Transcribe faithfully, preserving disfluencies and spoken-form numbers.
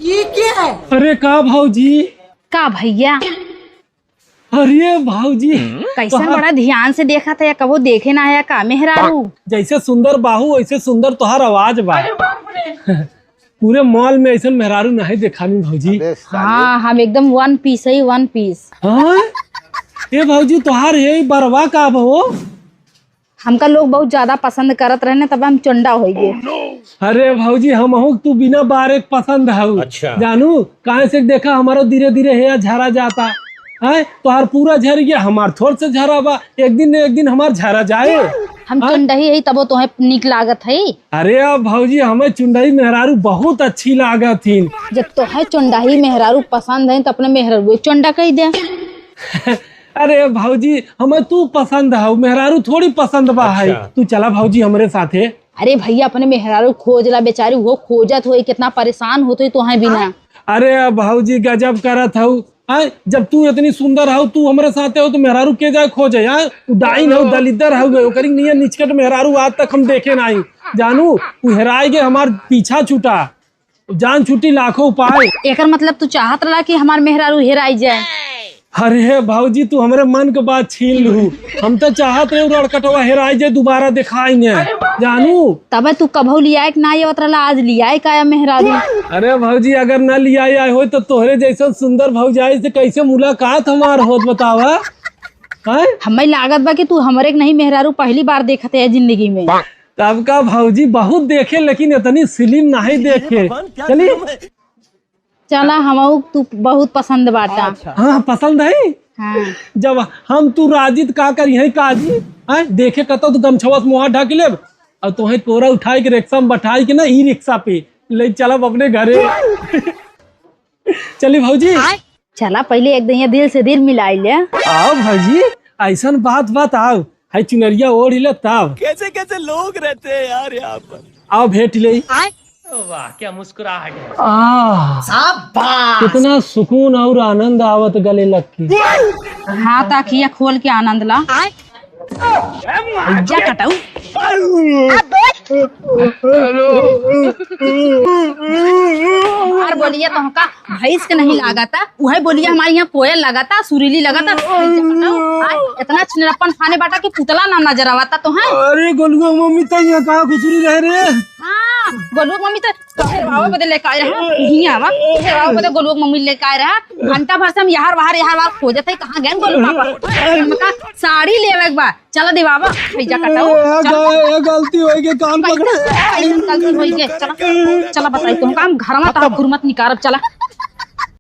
ये क्या है? अरे का भौजी? का भैया? अरे भौजी, कैसन तोहार बड़ा ध्यान से देखत है, कबो देखे ना है का मेहरारू? जैसे सुंदर बाहू वैसे सुंदर तोहार आवाज बा। पूरे मॉल में ऐसन मेहरारू नहीं देखानी भौजी। अबे साले। हाँ, हम एकदम वन पीस है, वन पीस। हाँ? ए भौजी, तोहार यही बरवा का बा हो? हमका लोग बहुत ज्यादा पसंद करत रहे ना, तब हम चोंडा होइ गए। अरे भौजी, हमहू तू बिना बारे के पसंद हऊ। अच्छा। जानू, काहे से देखा हमारा धीरे धीरे हेयर झरा जाता है, तोहार पूरा झर गया, हमार थोड़ से झरा बा, एक दिन न एक दिन हमार झरा जाए। हम हाँ? चुंडही है तबो तोहे नीक लागत है। अरे अब भौजी, हमें चुंडही मेहरारू बहुत अच्छी लागत हिन। जब तोहे चुंडही मेहरारू पसंद है तो अपने मेहरारू चुंडा कह दे। अरे भौजी, हमें तू पसंद हऊ, मेहरारू थोड़ी पसंद बा है। अच्छा। तू चला भौजी हमरे साथे। अरे भैया, अपने मेहरारू खोज ला, बेचारी वो खोजत होई, कितना परेशान होत होई तोहे बिना। अरे भौजी, गजब करत हऊ। आय, जब तू इतनी सुंदर हऊ, तू हमरे साथे हो तो मेहरारू के जाए खोजे? आय, उ डाइन हऊ, दलिद्दर हऊ, ओकरी नियन निचकट मेहरारू आज तक हम देखे नाही। जानू, उ हेराई गए, हमार पीछा छूटा। जान छुट्टी लाखों उपाय। एकर मतलब तू चाहत रहा कि हमार मेहरारू हेराई जाए? अरे भौजी, तू हमरे मन के बात छीन लू। हम तो चाहत रहे उ रड़कटवा हेराई जाए, दोबारा दिखाई न। जानू, तबे तू कभू लियाए के ना आवत रहला, आज लियाए का आया मेहरारू? अरे भौजी, अगर ना लियाए आए होई तो तोहरे जैसन सुंदर भौजाई से कैसे मुलाकात हमार होत बतावा? हैं? हमें लागत बा कि तू हमरे के नहीं मेहरारू पहली बार देखत है जिंदगी में। तब का भौजी बहुत देखे, लेकिन इतनी स्लिम नहीं देखे। चली। चला, हमऊ तू बहुत पसंद बाटा। अच्छा। हाँ, पसंद है। हाँ। जब हम तू राजी त का करी है काजी? हैं? देखे कतो तू गमछवा से मुँह ढक लेब, और तोहे कोरा उठाई के रिक्शा में बैठाई के ना ई रिक्शा पे ले चलब अपने घरे। चली भौजी। चला, पहले एक दइया दिल से दिल मिलाई ले। आओ भौजी, ऐसन बात बात आओ, है चुनरिया ओढ़ ले तब। कैसे कैसे लोग रहते हैं यार यहाँ पर। आओ भेंट ले। वाह, क्या मुस्कुराहट है। आह, शाबाश। कितना सुकून और आनंद आवत गले लग के। हाँ, त अखिया खोल के आनंद ला। जा कटाऊ। हमार बोलिया तोहका भैंस के नहीं लागता, उहे बोलिया हमारे यहाँ कोयल लागता, सुरीली लागता। आ, इतना छिनरप्पन फाने बाटा कि पुतला ना नजर आवता तोहे। अरे गोलुआ मम्मी, तो यहाँ कहाँ खुसरी रहे रे? हाँ, गोलुआ मम्मी तो हेरवावे बदे लेके आए रहा, यहीं आवा, हेरवावे बदे गोलुआ मम्मी लेके आए रहा। घंटा भर से हम यार बाहर, यार बाहर खोजत है, कहाँ गए गोलू पापा? हमका साड़ी लेवे के बा, चला दिवावा, भैया कटाऊ, ए, चला। ग-, ए, गलती होई गई, कान पकड़े। कैसन गलती होई गई? चला, चला बताई तुमका, हम घर में तो घुरमत निकारब, चला।